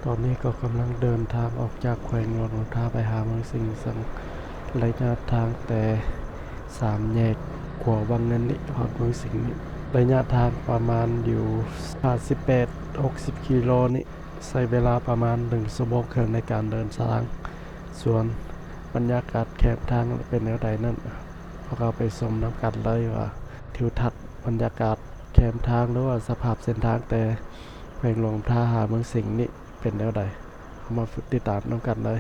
ຕອນນີ້ກໍກຳລັງເດີນທາງອອກຈາກແຂວງຫຼວງນ້ຳທາໄປຫາເມືອງສິງ ເຊິ່ງໄລຍະທາງແຕ່ສາມແຍກຂົວວັງເງິນນີ້ຮອດເມືອງສິງນີ້ ໄລຍະທາງປະມານຢູ່ຫ້າສິບແປດ ຫົກສິບກິໂລນີ້ ໃຊ້ເວລາປະມານໜຶ່ງຊົ່ວໂມງເຄິ່ງໃນການເດີນທາງ. ສ່ວນບັນຍາກາດແຄມທາງເປັນແນວໃດນັ້ນ ພວກເຮົາໄປຊົມນຳກັນເລີຍວ່າ ທິວທັດບັນຍາກາດແຄມທາງ ຫຼືວ່າສະພາບເສັ້ນທາງແຕ່ແຂວງຫຼວງນ້ຳທາຫາເມືອງສິງນີ້ເປັນແນວໃດ. ເຮົາມາຕິດຕາມນຳກັນເລີຍ.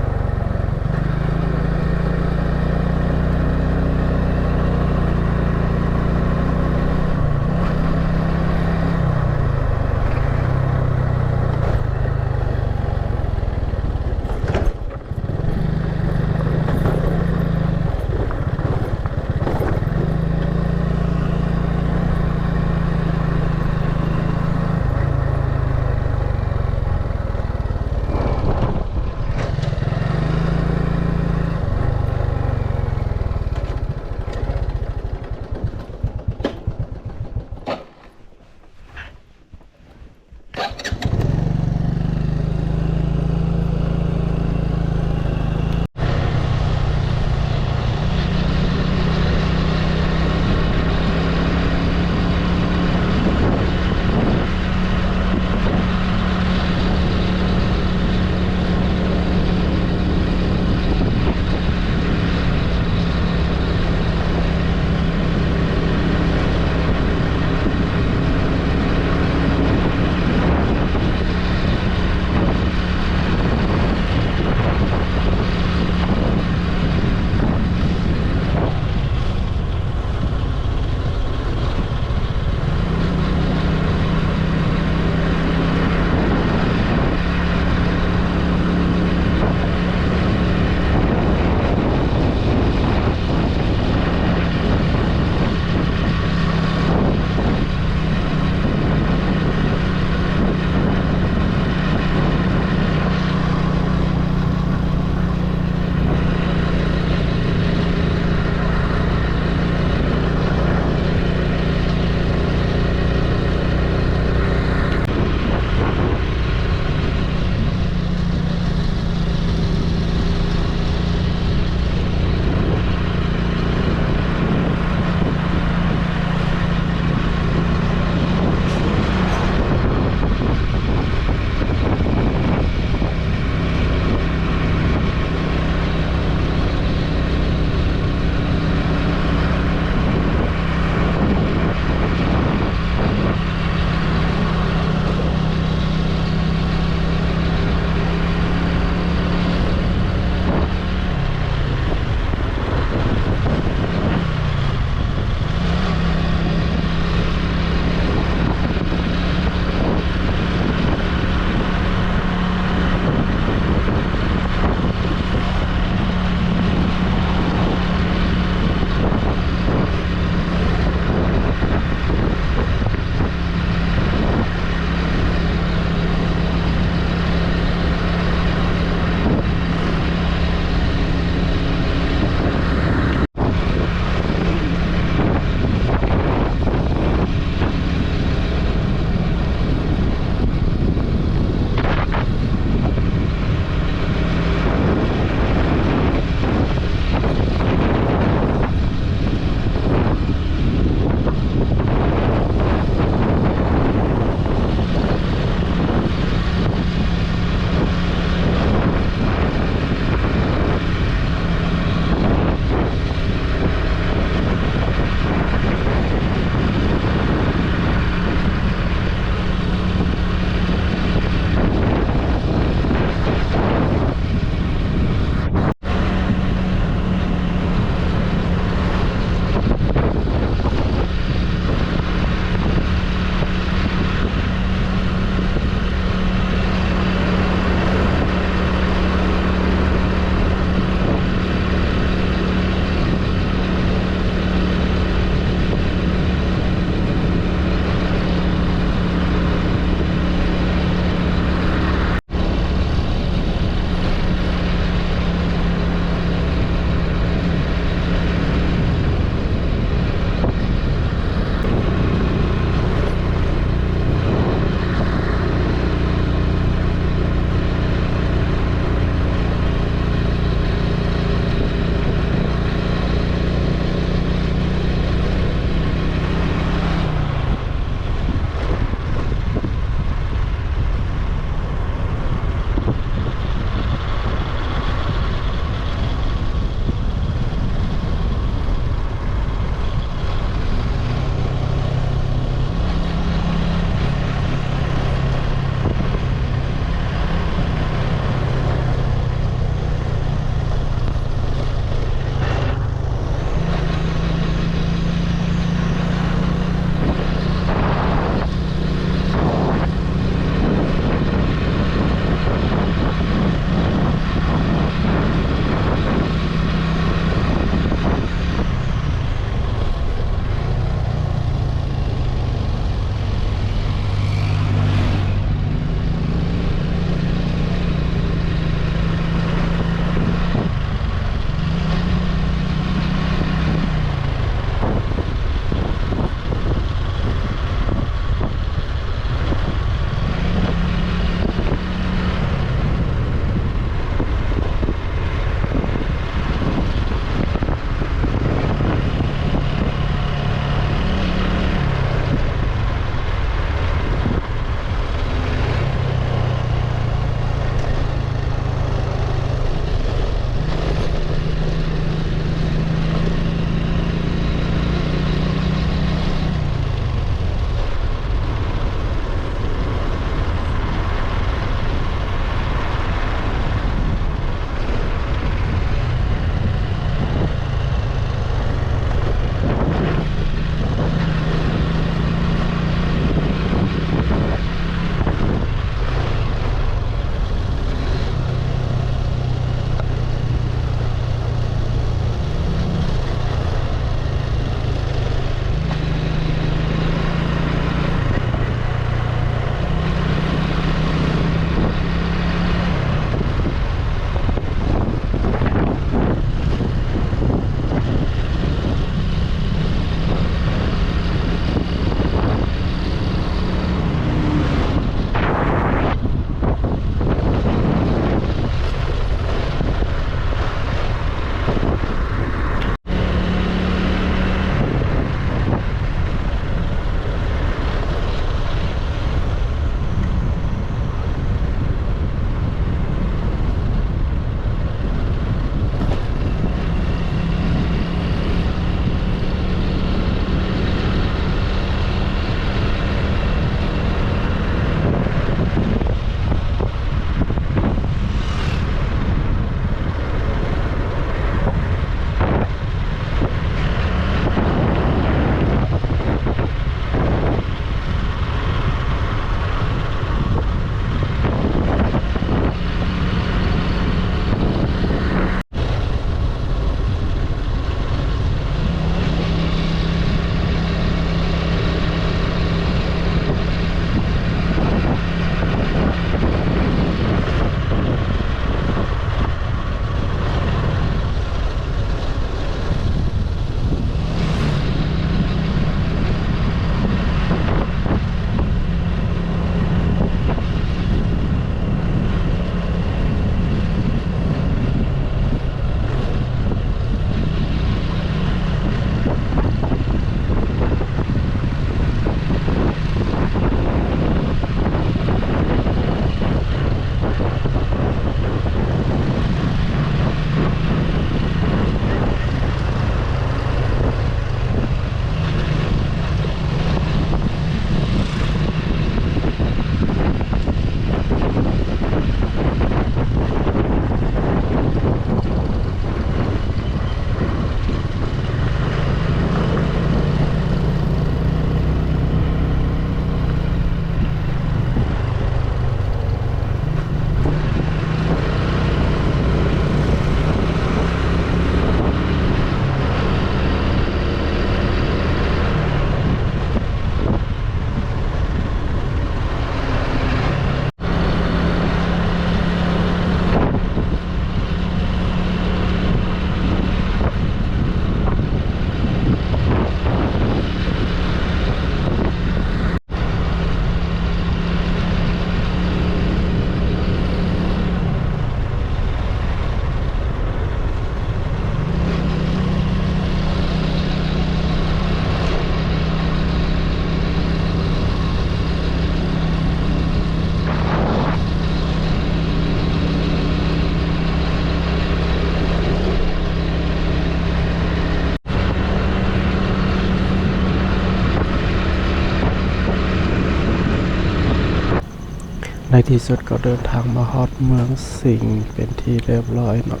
ໃນທີ່ສຸດກໍເດີນທາງມາຮອດເມືອງສິງເປັນທີ່ຮຽບຮ້ອຍເນາະ,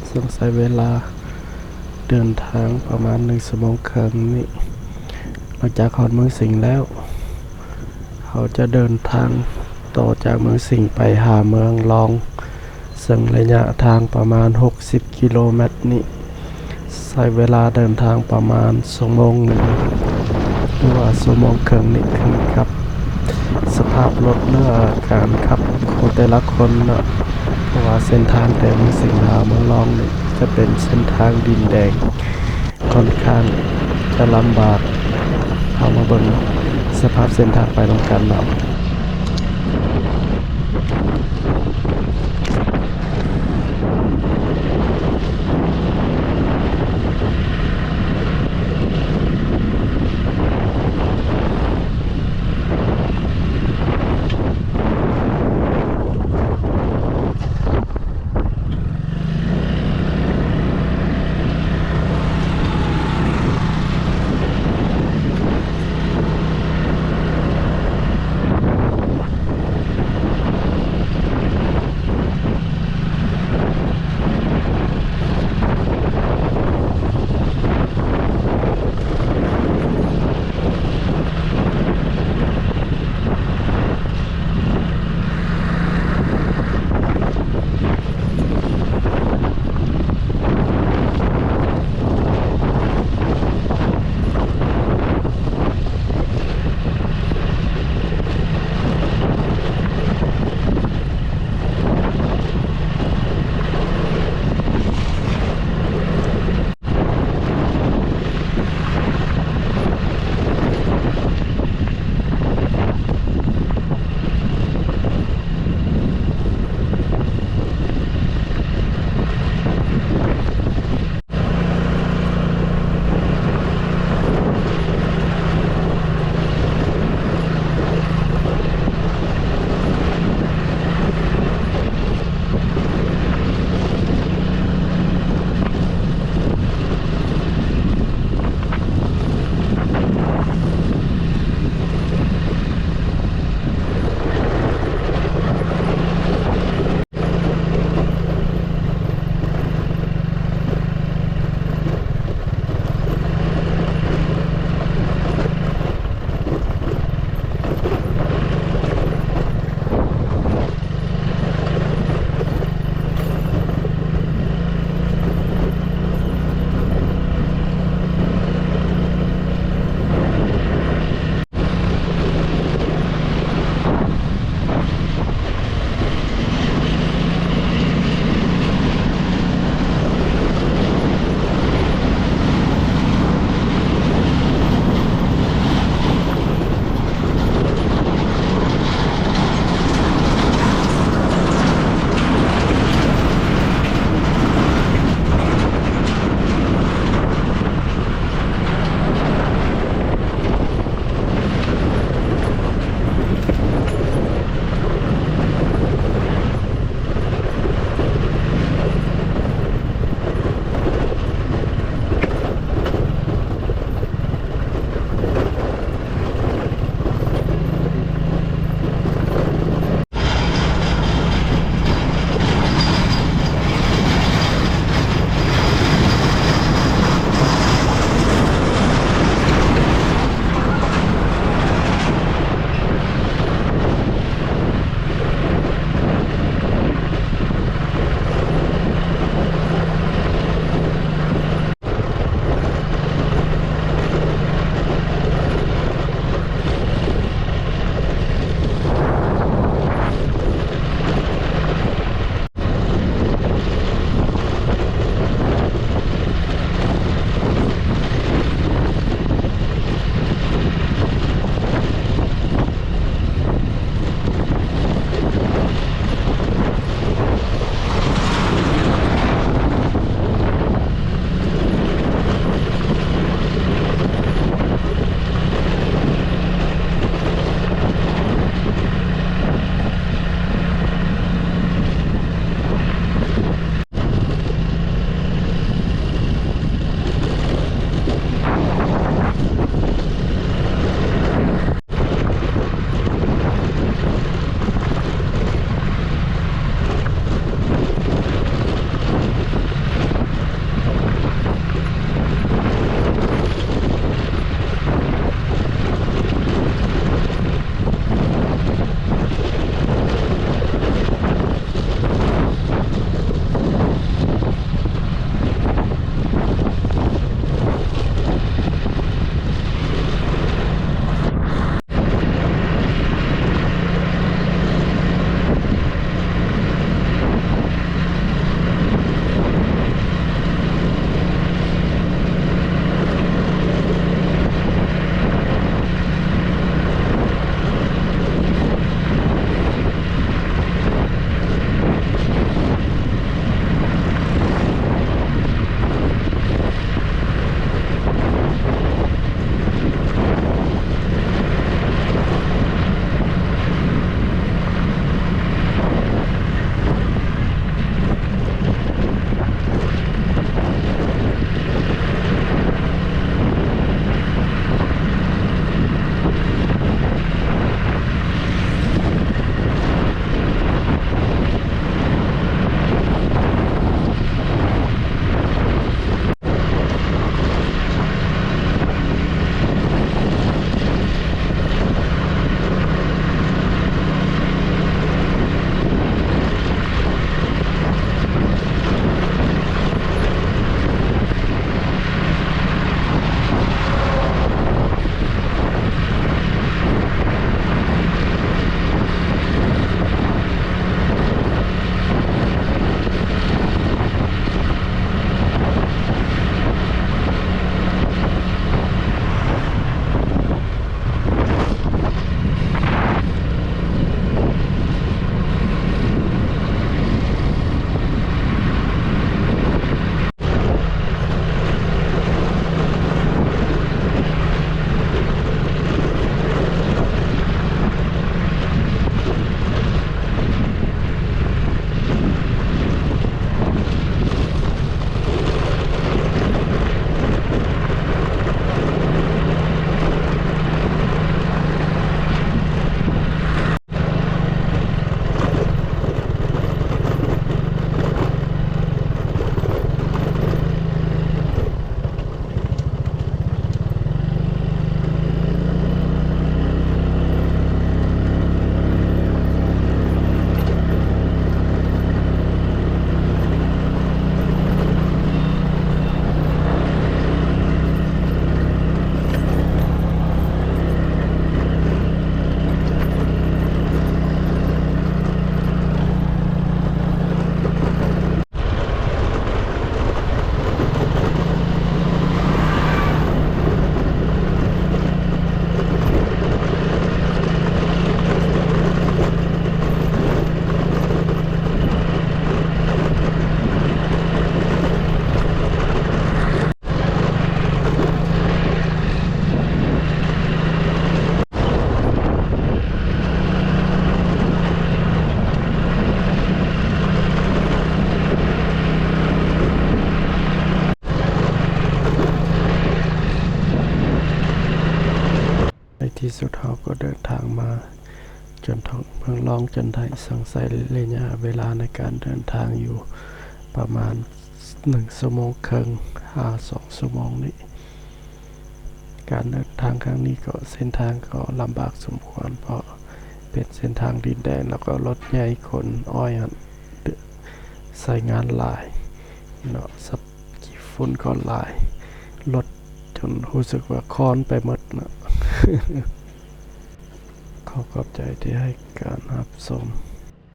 ເຊິ່ງໃຊ້ເວລາເດີນທາງປະມານໜຶ່ງຊົ່ວໂມງເຄິ່ງນີ້. ຫຼັງຈາກຮອດເມືອງສິງແລ້ວ, ເຮົາຈະເດີນທາງຕໍ່ຈາກເມືອງສິງໄປຫາເມືອງລອງ, ເຊິ່ງໄລຍະທາງປະມານຫົກສິບກິໂລແມັດນີ້. ໃຊ້ເວລາເດີນທາງປະມານຊົ່ວໂມງໜຶ່ງ ຫຼືວ່າຊົ່ວໂມງເຄິ່ງນີ້ ຂຶ້ນກັບສະພາບລົດ ຫຼືວ່າການຂັບຂອງແຕ່ລະຄົນເນາະ, ເພາະວ່າເສັ້ນທາງແຕ່ເມືອງສິງຫາເມືອງລອງນີ້ຈະເປັນເສັ້ນທາງດິນແດງ ຂ້ອນຂ້າງຈະລຳບາກ. ເຮົາມາເບິ່ງສະພາບເສັ້ນທາງໄປນຳກັນເນາະ. ທາງມາຈົນຮອດເມືອງລອງຈົນໄດ້ ເຊິ່ງໃຊ້ໄລຍະເວລາໃນການເດີນທາງຢູ່ປະມານໜຶ່ງຊົ່ວໂມງເຄິ່ງຫາສອງຊົ່ວໂມງນີ້. ການເດີນທາງຄັ້ງນີ້ກໍເສັ້ນທາງກໍລຳບາກສົມຄວນ ເພາະເປັນເສັ້ນທາງດິນແດງ ແລ້ວກໍລົດໃຫຍ່ຂົນອ້ອຍຫັ້ນໃຊ້ງານຫຼາຍເນາະ ສັບຂີ້ຝຸ່ນກໍຫຼາຍ ລົດຈົນຮູ້ສຶກວ່າຄ້ອນໄປໝົດເນາະ. ຂໍຂອບໃຈທີ່ໃຫ້ການຮັບຊົມ.